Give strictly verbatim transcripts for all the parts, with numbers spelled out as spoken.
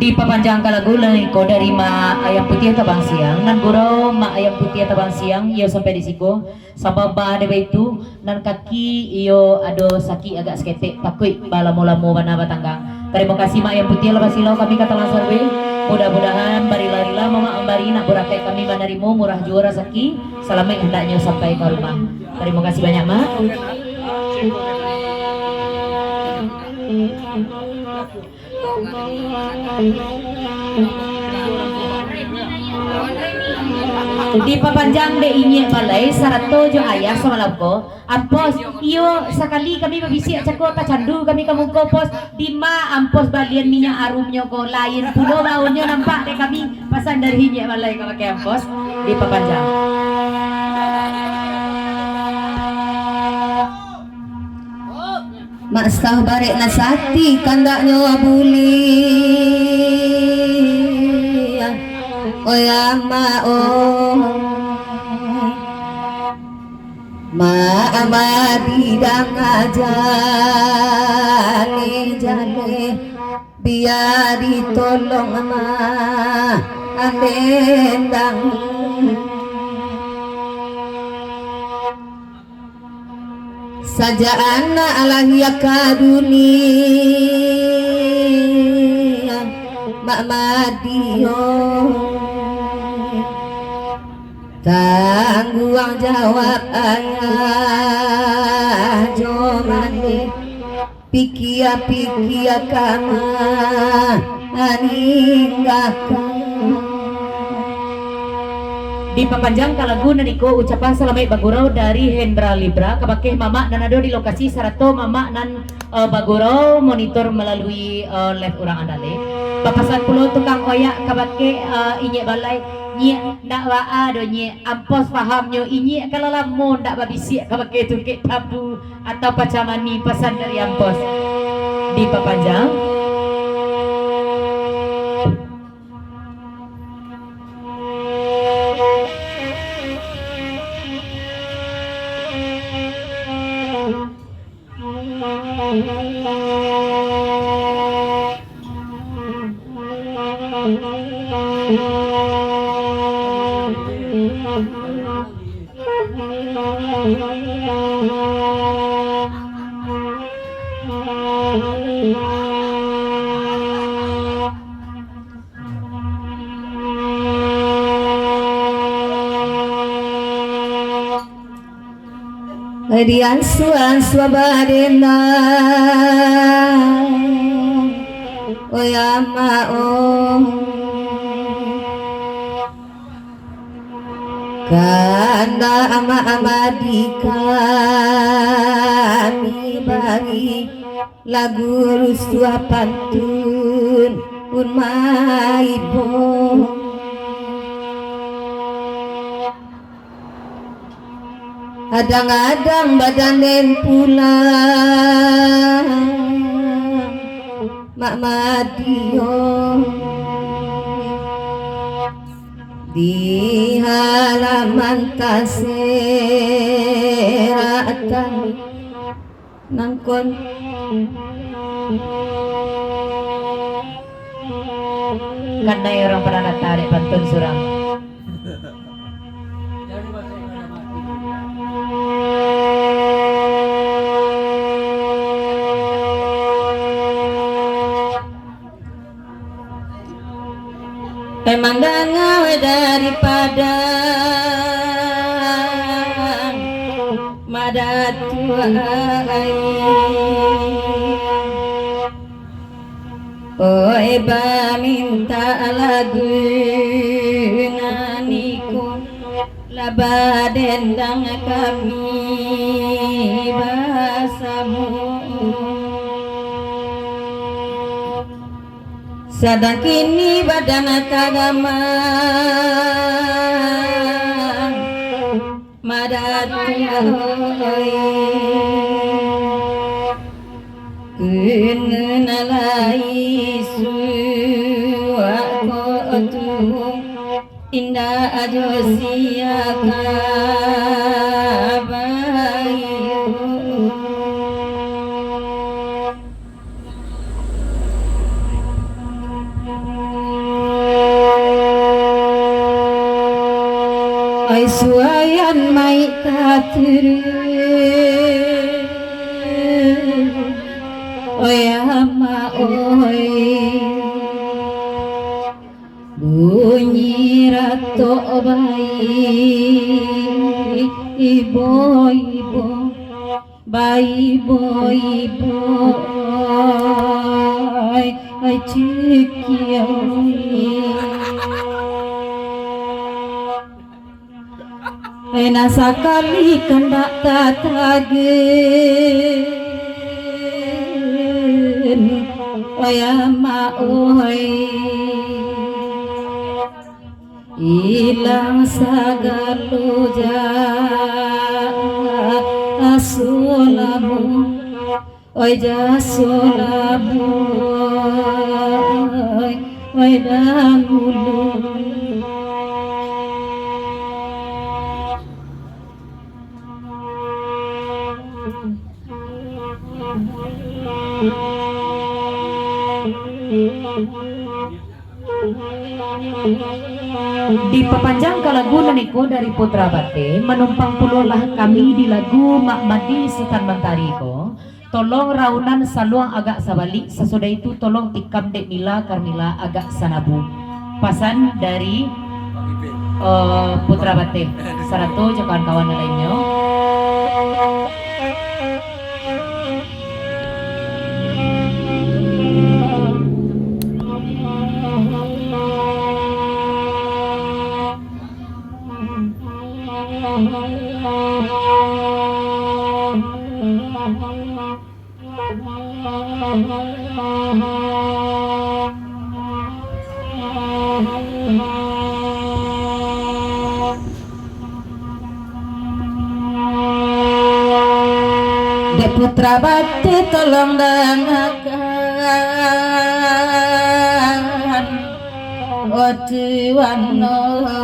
Dipapanjang ka lagu lai ko dari Mak Ayam Putiah Tabang Siang, nan gurau Mak Ayam Putiah Tabang Siang, iyo sampai di siko. Sabab ba dek baitu, nan kaki iyo ado sakik agak saketek, takuik balamo-lamo bana batanggang. Tarimo kasih Mak Ayam Putiah, lah basilau kami ka talang saruwe. Mudah-mudahan barila-rila Mamak mambari, nak burakaik kami manarimo, murah juo rasaki, salamaik handaknyo sampai ka rumah. Tarimo kasih banyak, Mak. Dipapanjang dek inyiak balai sarato jo ayah samalam ko, Ampos, iyo sakali kami babisiak cako tacandu kami ka muko pos, dima Ampos balian minyak arumnyo ko, lain pulo baunyo nampak dek kami, pasan dari inyiak balai ka pakai Ampos, dipapanjang. Mak sah barek nasati kandaknyo buliah. Oi amak oi. Mak Amadi dang jaleh-jaleh. Bia ditolong Mak Andendang. Sajak anak lahia ka dunia, Mak Madi yo, tangguang jawab ayah jo mandeh, pikia-pikia ka maninggakan. Dipapanjang ka lagu nan iko ucapan salamaik bagurau dari Hendra Libra kabake mamak nan ado di lokasi sarato mamak nan, eh, bagurau monitor malalui, eh, live urang andale. Bapasan pulo tukang oyak kabake, eh, inyiak balai, "Nyiak, ndak baa doh, Nyiak. Ampos pahamnyo, inyiak ka lah lamo ndak babisiak kabake tungkek tabu atau pacamani," pasan dari Ampos. Dipapanjang. Diansua-ansua badenang, oi amak oi. Kandak amak-amak di kami bari lagu rusuah pantun un maibo. Adang-adang badan den pulang, Mak Madi yo. Di halaman taseratan nangkon. Kanai urang padang data dek pantun surang. Emang dangau dari Padang, Madatuak ai. Oi, baminta lagu nan iko. Lah badendang kami basamo, sadang kini badan ka gamang, Madatuak oi. Kena lai suak ko tu, indak ajo sia ka bayu. Ai suayan mai ka turun, oi amak oi. Bunyi ratok bai, ibo-ibo, bai ibo-ibo, ai, ai cikiau. Ai, nan sakali kandak tatagen, oi amak oi. Ilang sagalo jaso lamun, oi jaso lamun, oi dahulu. Dipapanjang ka lagu nan iko dari Putra Bate, manumpang pulolah kami di lagu Mak Mandi Sutan Mantari ko. Tolong raunan saluang agak sabalik, sasudah itu tolong tikam dek Mila Carmila agak sanabu. Pasan dari, eh, Putra Bate, sarato jo kawan-kawan nan lainnyo. Dek Putra Bate tolong dangakan, oh Tuan oi.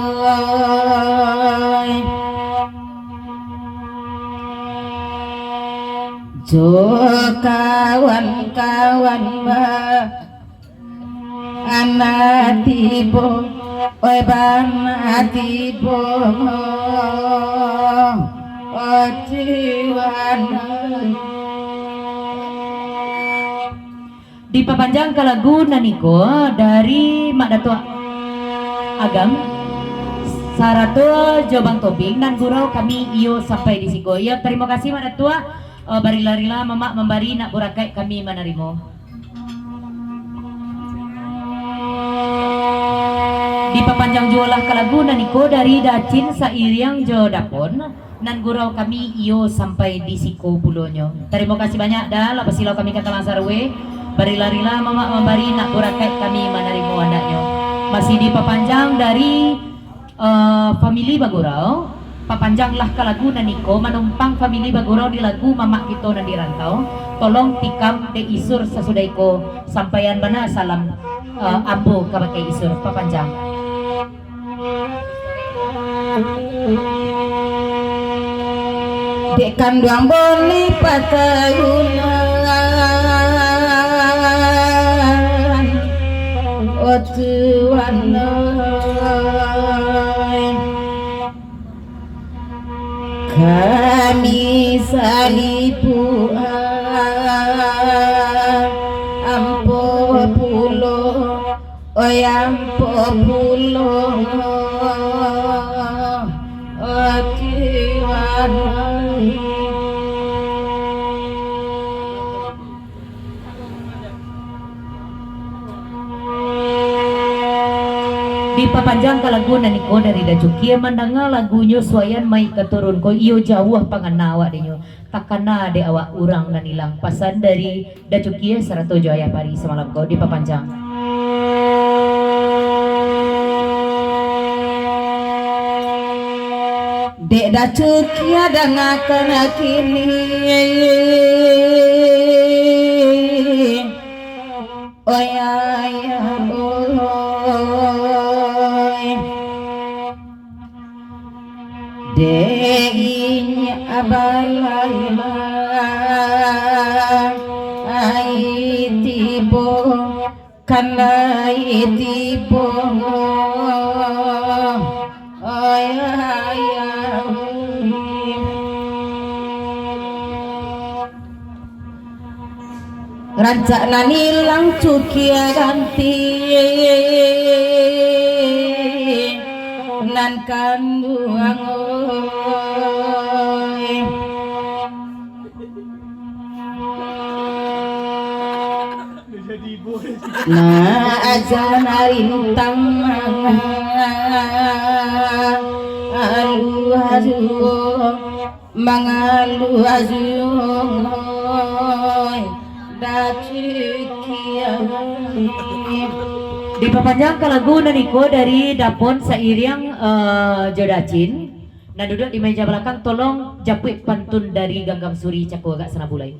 Jo kawan-kawan ba Anak tibo, oi bana tibo, oi Tuhan. Dipapanjang ka lagu nan iko dari Mak Datuak Agam, sarato jo Bang Tobing, nan gurau kami iyo sampai di siko. Iyo, tarimo kasih Mak Datuak, eh, barila-rila Mamak mambari, nak burakaik kami manarimo. Dipapanjang juolah ka lagu nan iko dari Dacin sairiang jo Dapon, nan gurau kami iyo sampai di siko pulonyo. Tarimo kasih banyak Da, lah basilau kami ka Talang Sarue. Barila-rila Mamak mambari, nak burakaik kami manarimo andaknyo. Masih dipapanjang dari Eh, famili bagurau, papanjanglah ka lagu nan iko, manumpang famili bagurau di lagu Mamak Kito Nan di Rantau. Tolong tikam dek Isur sasudah iko, sampaian bana salam, eh, ambo kabake Isur, papanjang. Dek kanduang boleh patarunan, oh Tuhan oi. Kami salipuan ampo pulo, oi ampo pulo, oi Tuhan oi. Di Papanjang ka lagu nan iko dari Dacukie, mandanga lagunyo suaian mai ka turun ko, iyo jauah pangana awak dinyo. Takana dek awak urang nan ilang. Pasan dari Dacukie sarato jo Ayah Pari samalam ko dipapanjang. Dek Dacukie dangakan kini. Oi ayah, oi. Dek inyo balailah ai tibo, kan lai tibo. Oi ayah, oi. Rancak nan ilang cukie ganti, nan kanduang oi. Nah, aja narintang manga aluah juo. Mangaluah juo, oi, Dacukie. Dipapanjang ka lagu nan iko dari Dapon sairiang, eh, jo Dacin. Nan duduak di meja balakang, tolong japuik pantun dari Ganggam Suri cako agak sanabulai.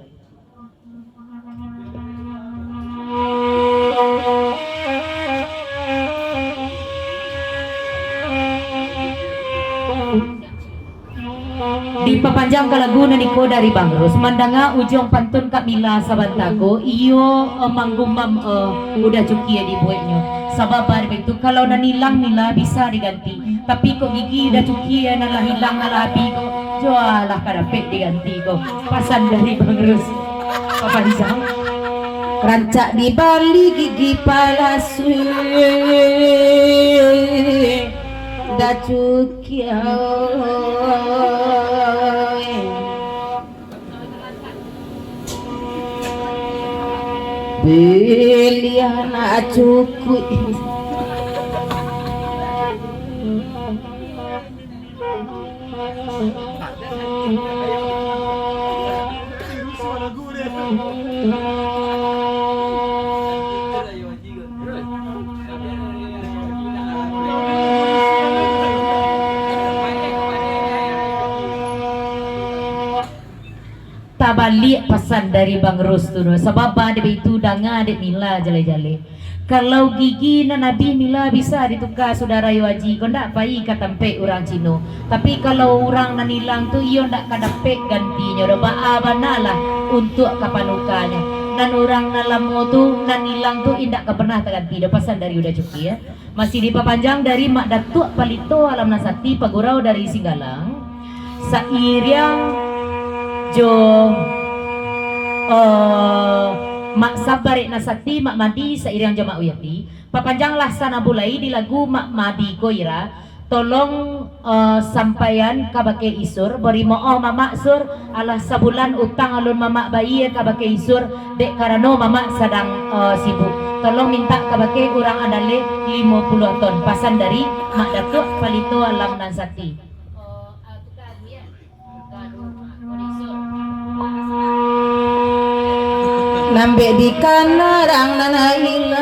Dipapanjang ka lagu nan iko dari Bang Rus. Mandanga ujuang pantun Kak Mila sabanta ko, iyo, eh, manggumam, eh, udah cukie dibueknyo. Sabab baitu, kalau nan ilang Mila bisa diganti. Tapi kok gigi udah cukie nan lah ilang, nan lah abih ko, jualah ka dapek diganti ko. Pasan dari Bang Rus. Papanjang. Rancak dibali gigi palasu, Dacukie. Belian cukuik. Tabaliak pasan dari Bang Rus tu doh. Sabab baitu, danga dek Mila jaleh-jaleh. Kalau gigi nan abih Mila bisa dituka, Sudarayo Aji, ko ndak pai ka tampek urang Cino. Tapi kalau urang nan ilang tu, iyo ndak ka dapek gantinyo doh. Baa banalah untuak ka panukanyo. Nan urang nan lamo tu, nan ilang tu, indak ka pernah taganti doh. Pasan dari Uda Cuki, ya. Masih dipapanjang dari Mak Datuak Palito Alam Nan Sati, Pagurau dari Singgalang, sairiang jo, eh, Mak Sabarek Nan Sati, Mak Madi, sairiang jo Mak Wiyati. Papanjanglah sanabulai di lagu Mak Madi ko ira, tolong eh, sampaian kabake Isur, barimo'oh Mamak Sur, alah sabulan utang alun Mamak bayia kabake Isur, dek karano Mamak sadang, eh, sibuk. Tolong mintak kabake urang Andaleh limo puluah ton. Pasan dari Mak Datuak Palito Alam Nan Sati. Nambek di kanarang nan ilang,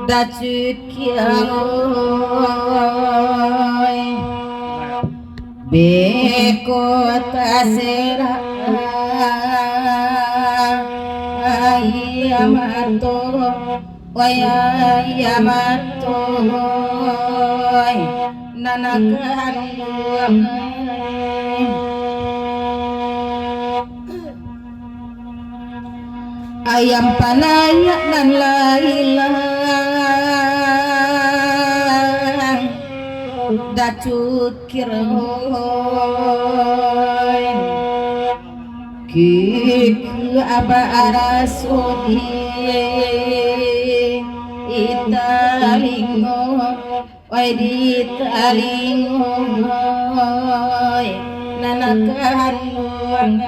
Dacuki. Kiaoi, beko taserak, ayah mato, wai ayah mato, nan kanduang. Ayam panayak nan lah ilang, Datuak Kiro. Kikua baraso di talingo. Wai di talingo, wai nan kanduang.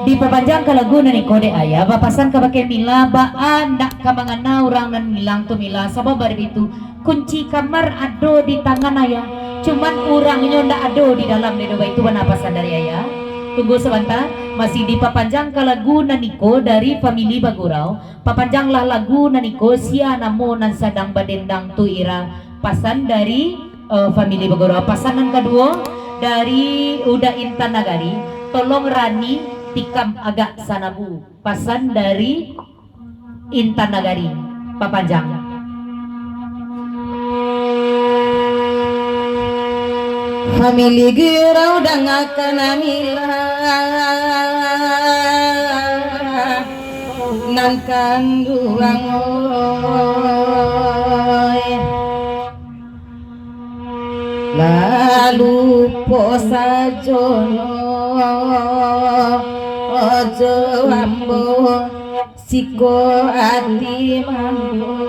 Dipapanjang ka lagu nan iko dek ayah, bapasan kabake Mila, baa ndak ka mangana urang nan ilang tu Mila, sabab baitu, kunci kamar ado di tangan ayah, cuman urangnyo ndak ado di dalam, dek baitu bana pasan dari ayah. Tunggu sabanta, masih dipapanjang ka lagu nan iko dari Famili Bagurau. Papanjanglah lagu nan iko, Sia Namo Nan Sadang Badendang Tu Ira. Pasan dari, eh, Famili Bagurau. Pasan nan kaduo dari Uda Intan Nagari, tolong Rani tikam agak sanabu. Pasan dari Intan Nagari. Papanjang. Famili Gurau, dangakan Mila nan kanduang, oi. Lalu po sajono ojo ambo. Siko ati mangko,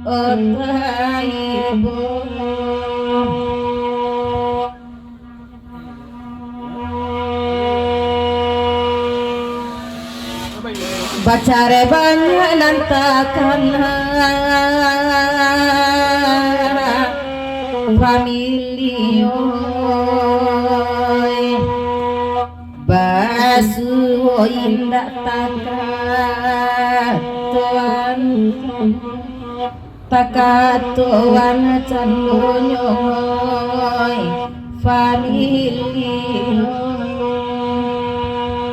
oh, taibo. Bacarai banyak nan takana, Famili, oi. Basuo indak takatoan, takatoan candonyo, oi, Famili.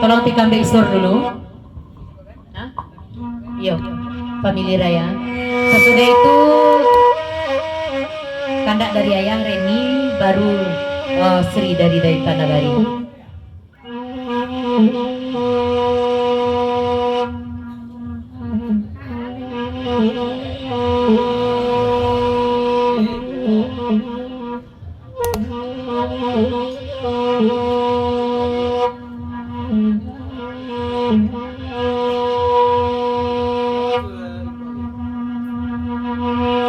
Tolong tikam dek Isur dulu. Hah? Iyo, Famili Raya. Sasudah itu, kandak dari ayah, Reni, baru, eh, Sri dari, dari Tanah Gari.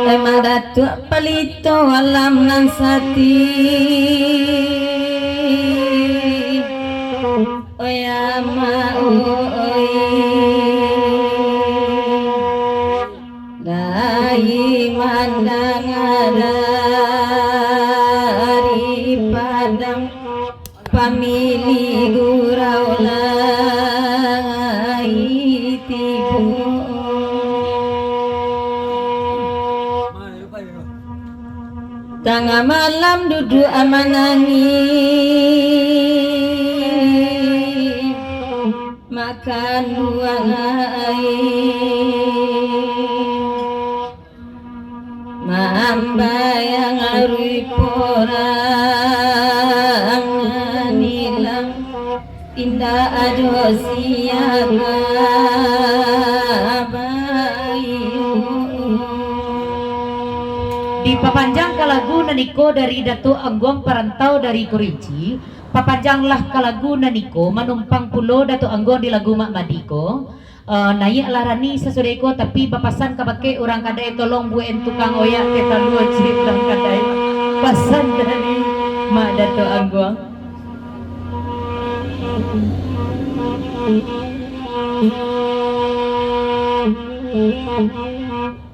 Emang Datuak Palito Alam nan sati, oi amak, oi. Lai mandanga dari Padang, Famili Gurau lai tibo. Tangah malam duduak manangih. Makan buah lain, mambayang ari porang, nilam indak ado siaga bayu. Dipapanjang ka lagu nan iko dari Datuak Angguang Parantau dari Kurinci. Papanjanglah ka lagu nan iko, manumpang pulo Datuak Angguang di lagu Mak Madi ko. Eh, naiaklah Rani sasudah iko, tapi bapasan kabake urang kadai, tolong buek tukang oyak teh talua ciek urang kadai. Pasan dari Mak Datuak Angguang.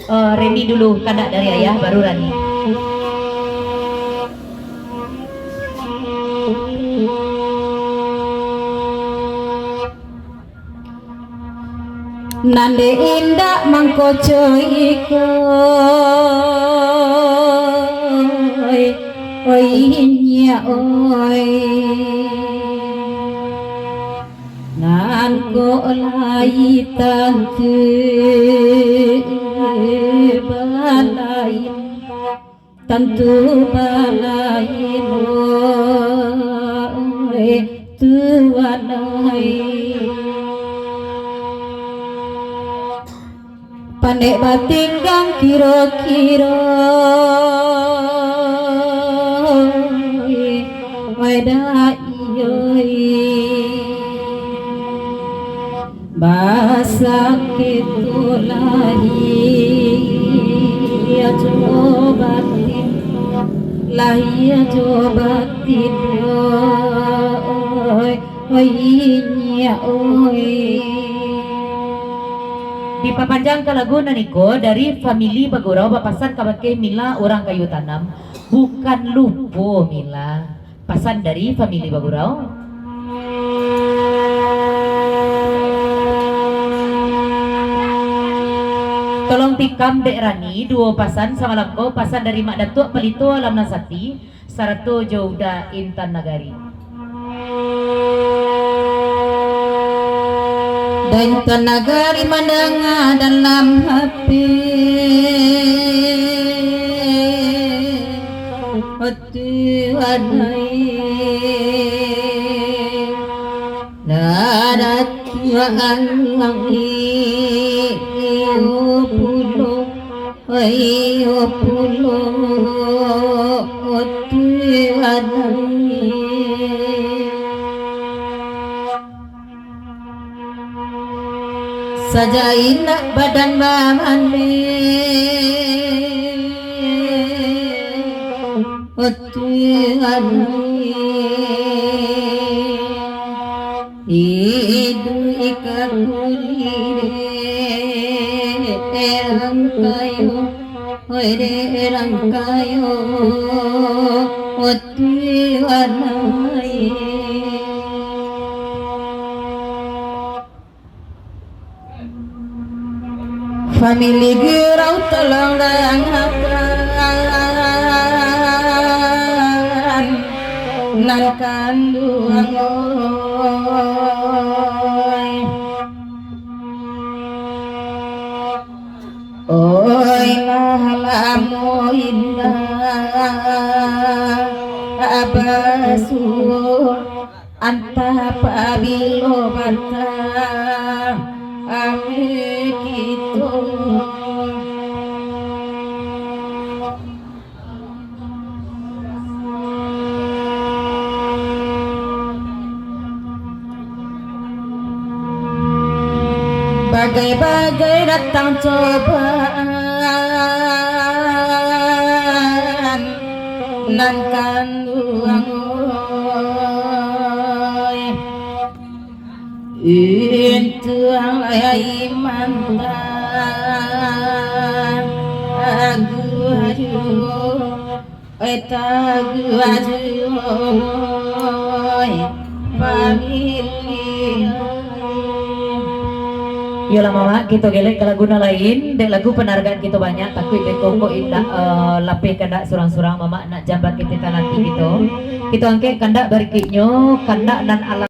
Eh, Reni dulu, kandak dari ayah, baru Rani. Nan dek indak mangko co iko, oi, oi, nyiak, oi. Nan kok lai tantu balain, tantu balain, oi tuan ai. Pandek batinggang kiro-kiro, wai dai oi. Basakik tu lahia jo batin, lahia jo batin, oi. Dipapanjangkan lagu nan iko dari Famili Bagurau bapasan kabake Mila urang Kayu Tanam, bukan lupo Mila. Pasan dari Famili Bagurau. Tolong tikam Dek Rani, duo pasan samalam ko, pasan dari Mak Datuak Palito Alam Nasati, sarato jo Uda Intan Nagari. Uda Intan Nagari mandanga dalam hati, hati anai. Lah datuak alang iyo pulo, iyo pulo, otu anai. Sajak indak badan bamaleh, otu anai. Iduik ka kulik dek rangkayo, oi dek rangkayo, otu anai. Famili Gurau tolong dangakan nan kanduang, oi. Oi, lah lamo indak basuo. Antah pabilo batang ami kito. Bagai-bagai datang cobaan nan kanduang, oi. Intuang lai mantang aguah juo, oi, taguah juo, oi, pamilihan. Iyolah, Mamak, kito gelek ka lagu nan lain, dek lagu panargaan kito banyak, takuik beko kok indak, eh, lapeh kandak surang-surang, Mamak, nak jamban kito tananti kito. Kito angkek kandak barikiknyo, kandak nan alam